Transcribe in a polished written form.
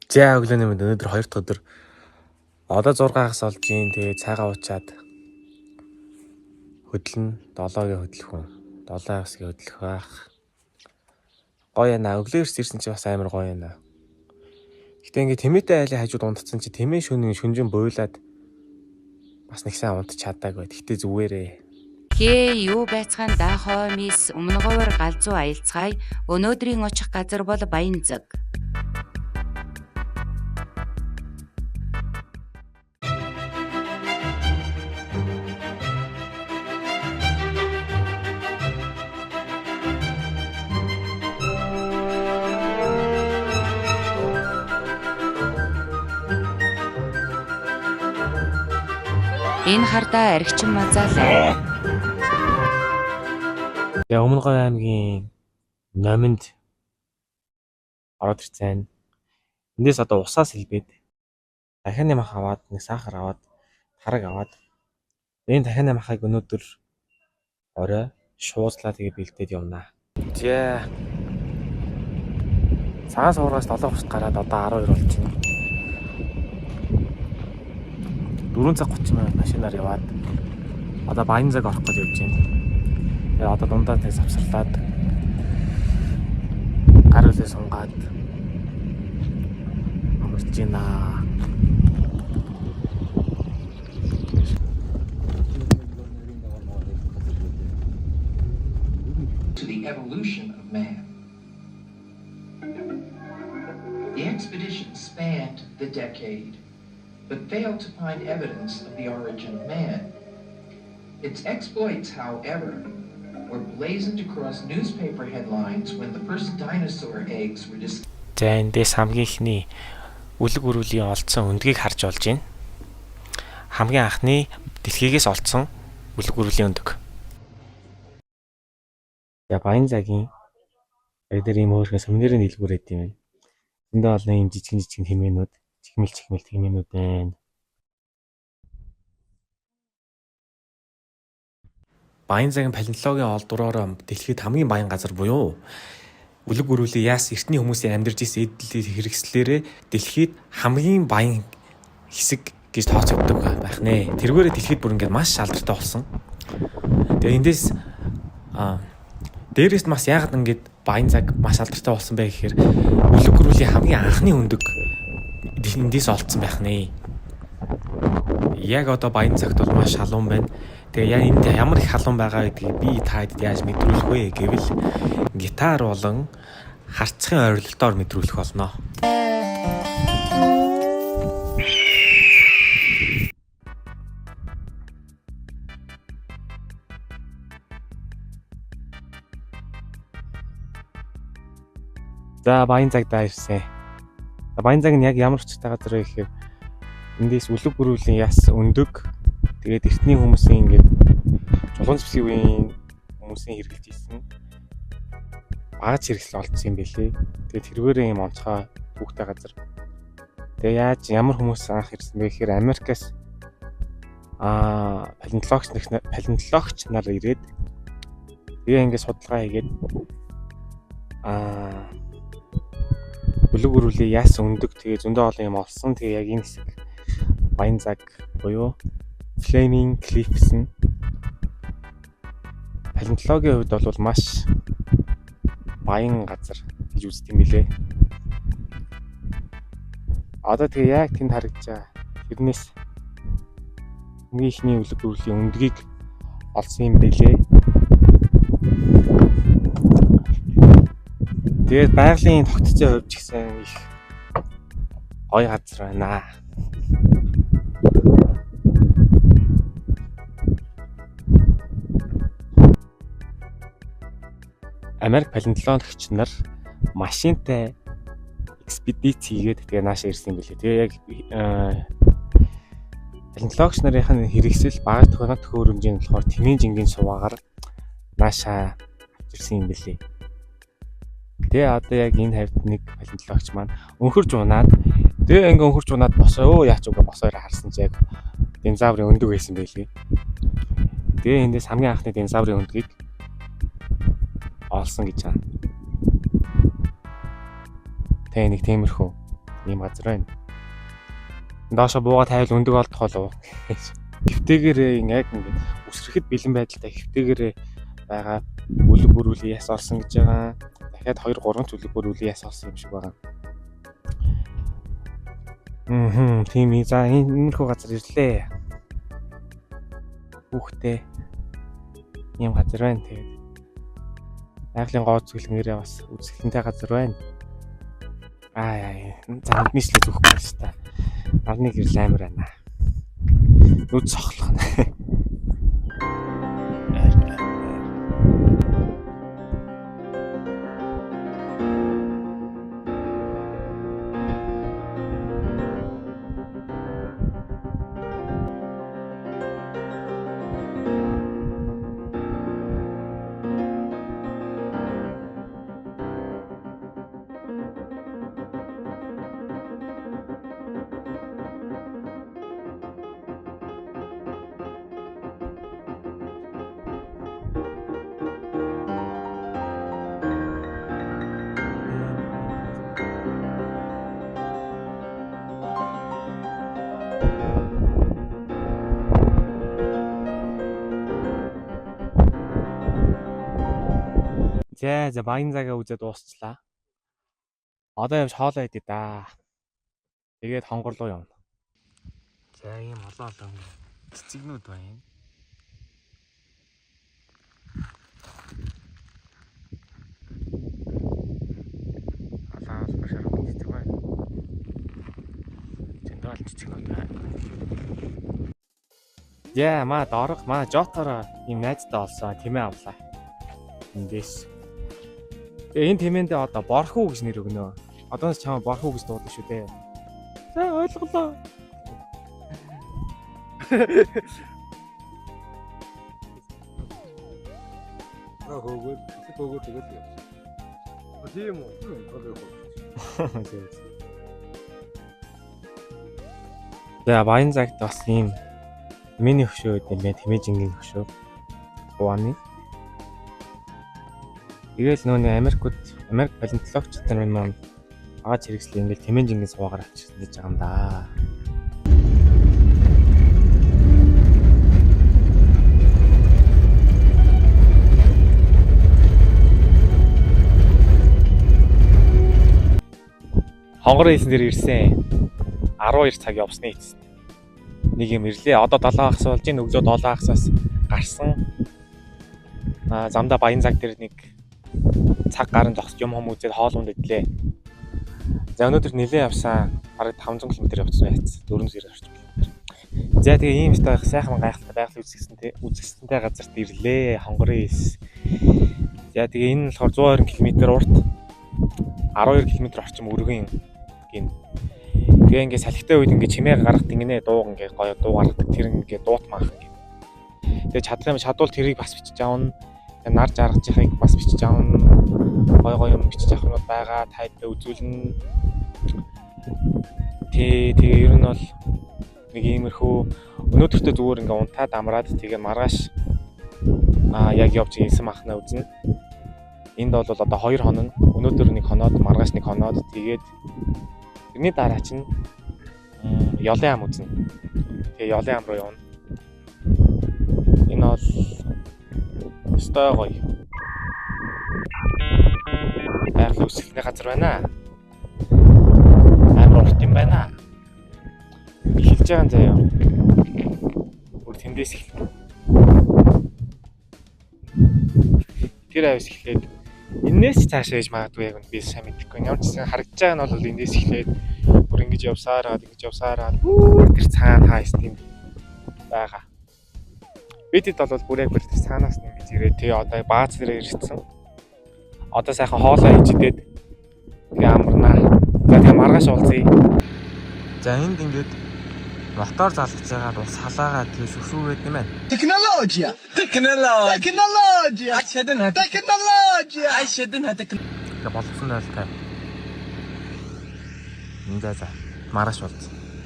За, өглөөний мэнд. Өнөөдөр хоёр дахь өдөр. Одоо 6 хагас болж гин. Тэгээ цайгаа уучаад хөдлөн, 7-гийн хөдлөх үү? 7 хагасгийн хөдлөх байх. Гоё яана. Өглөө ирсэн чи бас амар гоё яана. Гэтэ ингээ тэмээтэй айлын хажууд унтцсан чи тэмээ шөнийн шүнжин буйлаад бас нэг сайн унтч чадаагүй. Гэтэ зүгээрээ. Хээ, юу байцгаан да хой мис, өмнөговор галзуу аялцгаая. Өнөөдрийн очих газар бол Баянзаг. Энэ хардаа архичин мазаалаа. Тэгээ Өмнөговь аймгийн Номинд ороод ирсэн. Эндээс одоо усаа сэлбээд дахины мах аваад, нэг сахар аваад, тараг аваад, энэ дахины махыг өнөөдөр орой шууцлаа, тэгээ бэлдээд явнаа. За. Цагаан суврагаас 7:30-д гараад одоо 12 болж байна. 4 цаг 30 минут машинаар яваад одоо Баянзаг орох гэж явж байна. Тэгээ одоо дундаа тэг завсарлаад гар үлээ сунгаад амарч байна. To the evolution of man. The expedition spanned the decade, but failed to find evidence of the origin of man. Its exploits, however, were blazoned across newspaper headlines when the first dinosaur eggs were discovered. За, эндээс хамгийн эхний үлэг өрүүлийн олдсон өндгийг харж болж байна. Хамгийн анхны дэлхийгээс олдсон үлэг өрүүлийн өндөг. За, Баянзагийн яг дээр ийм өөрхөн сувенирын дэлгүүр байд юм байна. Зөндөө олон ийм жижигэн жижигэн тэмээнүүд, чихмэл чихмэл тэмээнүүд байна. Баянзагийн палеонтологийн олдвроор дэлхийд хамгийн баян газар буюу үлэг өрүүлийн яас эртний хүмүүсийн амьдарч ирсэн эдлийн хэрэгслээрээ дэлхийд хамгийн баян хэсэг гэж тооцогддог байх нэ. Тэргээрээ дэлхийд бүр ингээд маш алдартай болсон. Тэгээ эндээс дээрээс нь бас яагаад ингээд Баянзаг маш алдартай болсон бэ гэхээр үлэг өрүүлийн хамгийн анхны өндөг эндээс олдсон байх нэ. Яг одоо Баянзагт бол маш халуун байна. Тэгээ яа энд ямар их халуун байгаа гэдгийг би та хэдэд яаж мэдрүүлэх вэ гэвэл гитар болон харцхын орилолтоор мэдрүүлэх болно. За, Баянзаг даа ирсэн. За, Баянзаг нь яг ямар учиртай газар вэ гэхээр эндээс үлэг гөрүүлийн яс өндөг, тэгээд эртний хүмүүсийн ингээд чулуун зэвсгийн үеийн хүмүүсийн хэрэглэж исэн багаж хэрэгсэл олдсон юм бэлээ. Тэгээд тэргээрээ юм онцгой түүхтэй газар. Тэгээ яаж ямар хүмүүс анх ирсэн бэ гэхээр Америкаас палеонтологч нар ирээд тэгээ ингээд судалгаа хийгээд үлэг өрүүлээ яасан өндөг, тэгээ зөндөө олон юм олсон. Тэгээ яг энэ хэсэг Баянзаг буюу Flaming Cliffs нь палеонтологийн хувьд бол маш баян газар гэж үздэг юм билээ. Одоо тэгээ яг тэнд харагдаж байгаа. Тэрнээс хамгийн эхний үлэг өрүүлийн өндгийг олсон юм билээ. Тэгээд байгалийн тогтцын хувьд ч гэсэн их гоё газар байна. Америк палеонтологч нар машинтай экспедиц хийгээд тэгээ наашаа ирсэн юм билээ. Тэгээ яг палеонтологч нарын хэрэгсэл багаж төхөөрөмжийн нь болохоор тэмээн жингийн суваагаар наашаа авчирсан юм билээ. Тэгээ одоо яг энэ хавьд нэг палеонтологч маань өнхөрж унаад, тэгээ ингээ өнхөрж унаад босоо өө яач үгүй босоор харсан чи яг динозаврын өндөг байсан байлээ. Тэгээ эндээс хамгийн анхны динозаврын өндгийг олсон гэж байна. Тэгээ нэг тиймэрхүү Ийм газар байна. Доошо бууга тавил өндөг олдох болов. Хэвтээгээрээ яг ингээд үсрэхэд бэлэн байдалтай хэвтээгээрээ байгаа үлэг бүрүүлийн яс олсон гэж байгаа. Дахиад 2 3 ч үлэг бүрүүлийн яс олсон юм шиг байгаа. Тийм ээ. За иймэрхүү газар ирлээ. Хүүхдээ ийм газар байна. Тэгээд байгалийн гоо зүгэлгээрээ бас үзэсгэлэнтэй газар байна. Аа за нүдний слээ зүхгүй байна та. Нарны гэрэл амар байна. Нүд цохлох нь. За за баян цагаа үзээд дуусчлаа. Одоо явж хоолоо идэ да. Тэгээд хонгор руу явна. За ийм олон олон цэцэгнүүд байна. Олон олон шарган цэцэг байна. Зөндөө олон цэцэгнүүд байна. Яа, маа дорог маа жотороо ийм найзтай олсон тэмээ авлаа. Эндээс. Тэгээ энэ тэмээндээ одоо борхуу гэж нэр өгнө. Одоос чамаа борхуу гэж дуудана шүү дээ. За ойлголоо. Хөөгөөд хөөгөөд тэгэл явсан. Тийм үү? Тийм. За баян цагт бас ийм миний хөшөө гэдэг юм байна. Тэмээ жингийн хөшөө. Хувааны. Тэгээл нөө нэг Америкууд Америк палеонтологчид нар маань агач хэрэгслээ ингээл тэмээ жингийн суугаар авчихсан гэж байгаа юм да. Хонгорын хийсэн дээр ирсэн. 12 цаг явсны эцэст нэг юм ирлээ. Одоо 7 хагас болж ийн өглөө 7 хагасаас гарсан. Аа замдаа баян цаг дээр нэг цаг гарan зогсож юм хом үзээд хоол унд идлээ. За өнөөдөр нэлээд явсан. Бараг 500 км явсан яц. 490 орчим км. За тэгээ ийм их сайхан гайхалтай байгаль үзэсгэлэнтэй газарт ирлээ. Хонгорын эс. За тэгээ энэ нь болохоор 120 км урт 12 км орчим өргөн гин. Тэгээ ингээ салхитай үед ингээ чимээ гаргадаг гинэ дууг ингээ гоё дуу гаргадаг тэр ингээ дуут маах ингээ. Тэгээ чадах юм чадвал тэрийг бас бичиж аавна. Тэгээ нар жаргажихыг бас бичиж аавна. Гоё гоё юм бичиж авах юмуд байгаа тайлбар үзүүлнэ. Тэгээ ер нь бол нэг иймэрхүү өнөөдөртөө зүгээр ингээ унтаад амраад тэгээ маргааш яг явж ийсэн махнаа үзнэ. Энд бол одоо 2 хоног, өнөөдөр нэг хоноод маргааш нэг хоноод тэгээд тэрний дараа чинь Ёлын ам үзнэ. Тэгээ Ёлын ам руу явна. Энэ бол ёстой гоё байгаль үүсгэхний газар байна. Амар урт юм байна. Эхэлж байгаа юм заяа. Бүр тэндээс эхэлнэ. Тэр авис эхлээд энээс цаашаа яж магадгүй яг би сайн мэдэхгүй. Ямар ч гэсэн харагдаж байгаа нь бол эндээс эхлээд бүр ингэж явсаар ингэж явсаар бүр тэр цаана хаа тийм байгаа. Бидэд бол бүр яг бүр тэр цаанаас нь ингэж ирээ. Тэгээ одоо бааз дээрээ ирсэн. Одоо сайхан хоолоо хийж идээд тэгээ амарнаа. За тэгээ маргааш уулзъя. За энд ингээд мотор залгаж байгаа бас халаагаа тэгээ шүшүүгээд юм байна. Технология. Технология. Технология. Технология. Тэгээ болгосон байлтай. За за маргааш уулзъя.